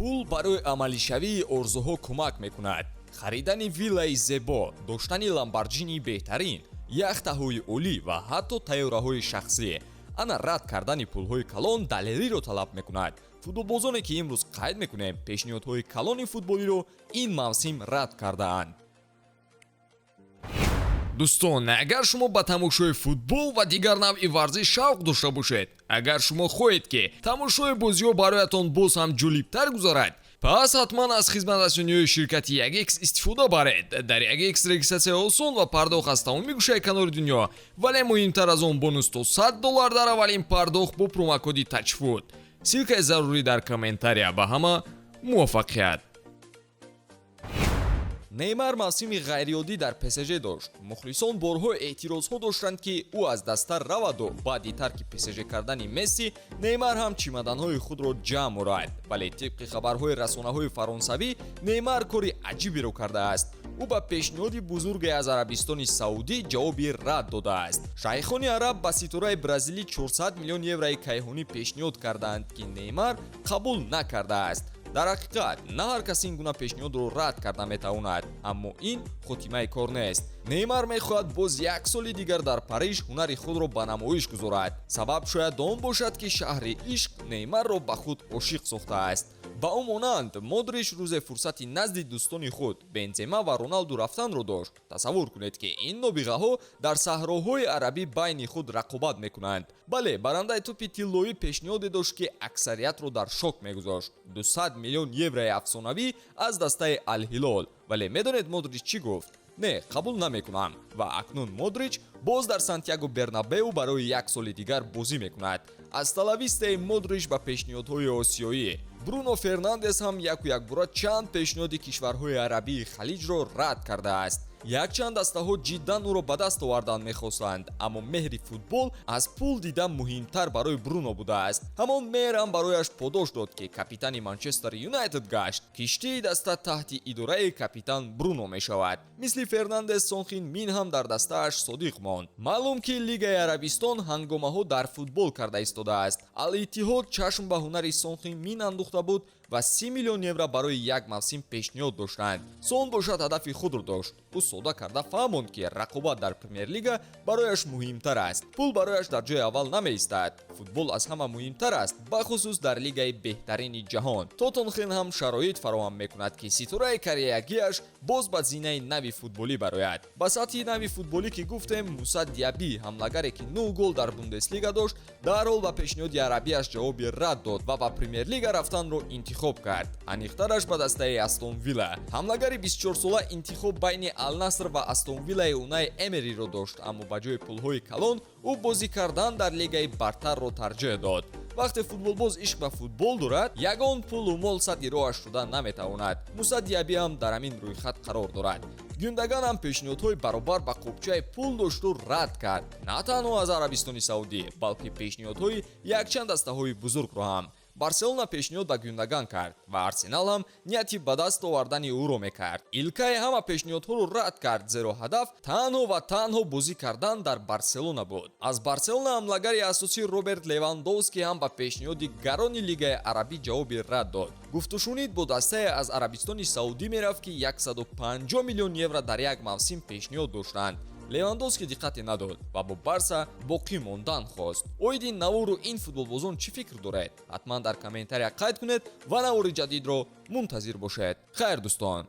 Пул барои амалишавии орзуҳо кӯмак мекунад: харидани виллаи зебо, доштани Ламборҷинии беҳтарин, яхтаҳои олӣ ва ҳатто тайёраҳои шахсӣ. Ана рад кардани пулҳои калон далериро талаб мекунад. Футболбозоне, ки имрӯз қайд мекунем, пешниҳодҳои калони футболиро ин мавсим рад кардаанд. Дӯстон, агар шумо ба тамошои футбол ва дигар навъи варзиш шавқ дошта бошед, агар шумо хоҳед, ки тамошои бозиҳо бароятон боз ҳам ҷолибтар гузарад, пас ҳатман аз хизматрасониҳои ширкати 1X истифода баред. Дар 1X регистратсия осон ва пардохт аз тамоми гӯшаи канори дунё, вале муҳимтар аз он, бонус то 100 доллар дар аввалин пардохт бо промокоди ТАЧФУТ. Ссылкаи зарурӣ дар комментария. Ба ҳама муваффақият! Неймар мавсими ғайриоддӣ дар ПСЖ дошт. Мухлисон борҳо эътирозҳо доштанд, ки ӯ аз даста раваду баъди тарки ПСЖ кардани Месси, Неймар ҳам чимаданҳои худро ҷамъ орад. Вале тибқи хабарҳои расонаҳои фаронсавӣ, Неймар кори аҷиберо кардааст. Ӯ ба пешниҳоди бузурге аз Арабистони Саудӣ ҷавоби рад додааст. Шайхони араб ба ситораи бразилӣ 400 миллион еврои кайҳонӣ пешниҳод кардаанд, ки Неймар қабул накардааст. Дар ҳақиқат, на ҳар кас ин гуна пешниҳодро рад карда метавонад, аммо ин хотимаи кор нест. Неймар мехоҳад боз як соли дигар дар Париж ҳунари худро ба намоиш гузорад. Сабаб шояд он бошад, ки шаҳри ишқ Неймарро ба худ ошиқ сохтааст. Ба ӯ монанд, Модрич рӯзе фурсати назди дӯстони худ Бензема ва Роналду рафтанро дошт. Тасаввур кунед, ки ин нобиғаҳо дар саҳроҳои арабӣ байни худ рақобат мекунанд. Бале, барандаи тӯпи тиллоӣ пешниҳоде дошт, ки аксариятро дар шок мегузошт: 200 миллион еврои афсонавӣ аз дастаи Алҳилол. Вале медонед, Модрич чӣ гуфт? «Не, қабул намекунам». Ва акнун Модрич боз дар Сантьяго Бернабеу барои як соли дигар бозӣ мекунад. Аз талавистаи Модрич ба пешниҳодҳои осиёӣ. Бруно Фернандес ҳам яку якбора чанд пешниҳоди кишварҳои арабии Халиҷро рад кардааст. Якчанд дастаҳо ҷиддан ӯро ба даст овардан мехостанд, аммо меҳри футбол аз пул дида муҳимтар барои Бруно будааст. Ҳамон меҳр ҳам барояш подош дод, ки капитани Манчестер Юнайтед гашт. Киштии даста таҳти идораи капитан Бруно мешавад. Мисли Фернандес, Сон Хин Мин ҳам дар дастааш содиқ монд. Маълум, ки Лигаи Арабистон ҳангомаҳо дар футбол карда истодааст. Ал Иттиҳод чашм ба ҳунари Сон Хин Мин андохта буд ва 30 миллион евро барои як мавсим пешниҳод доштанд. Сон бошад, ҳадафи худро дошт. Ӯ сода карда фаҳмонд, ки рақобат дар Премер-лига барояш муҳимтар аст. Пул барояш дар ҷои аввал намеистад, футбол аз ҳама муҳимтар аст, бахусус дар лигаи беҳтарини ҷаҳон. Тоттенхем ҳам шароит фароҳам мекунад, ки ситораи кореягиаш боз ба зинаи нави футболӣ барояд. Ба сатҳи нави футболӣ ки гуфтем, Муса Диаби, ҳамлагаре, ки нӯ гол дар Бундеслига дошт, дарҳол ба пешниҳоди арабиаш ҷавоби рад дод ва ба Премер-лига рафтанро интихоб кард, аниқтараш ба дастаи Астон Вилла. Ҳамлагари 24сола интихоб байни Алнаср ва Астон Виллаи Унай Эмериро дошт, аммо ба ҷои пулҳои калон ӯ бозӣ кардан дар лигаи бартарро тарҷеҳ дод. Вақте футболбоз ишқ ба футбол дорад, ягон пулу мол садди роҳаш шуда наметавонад. Муса Диаби ҳам дар ҳамин рӯйхат қарор дорад. Гюндаган ҳам пешниҳодҳои баробар ба қопчаи пул дошту рад кард, на танҳо аз Арабистони Саудӣ, балки пешниҳодҳои якчанд дастаҳои бузургро ҳам. Барселона пешниҳод ба Гюндаган кард ва Арсенал ҳам нияти ба даст овардани ӯро мекард. Илкай ҳама пешниҳодҳоро рад кард, зеро ҳадаф танҳо ва танҳо бозӣ кардан дар Барселона буд. Аз Барселона ҳамлагари асосӣ Роберт Левандовский ҳам ба пешниҳоди гарони Лигаи арабӣ ҷавоби рад дод. Гуфтушунид бо дастае аз Арабистони Саудӣ мерафт, ки 150 миллион евро дар як мавсим пешниҳод доштанд. Левандовский диққате надод ва бо Барса боқӣ мондан хост. Оиди навору ин футболбозон чӣ фикр доред, ҳатман дар комментария қайд кунед ва навори ҷадидро мунтазир бошед. Хайр, дӯстон.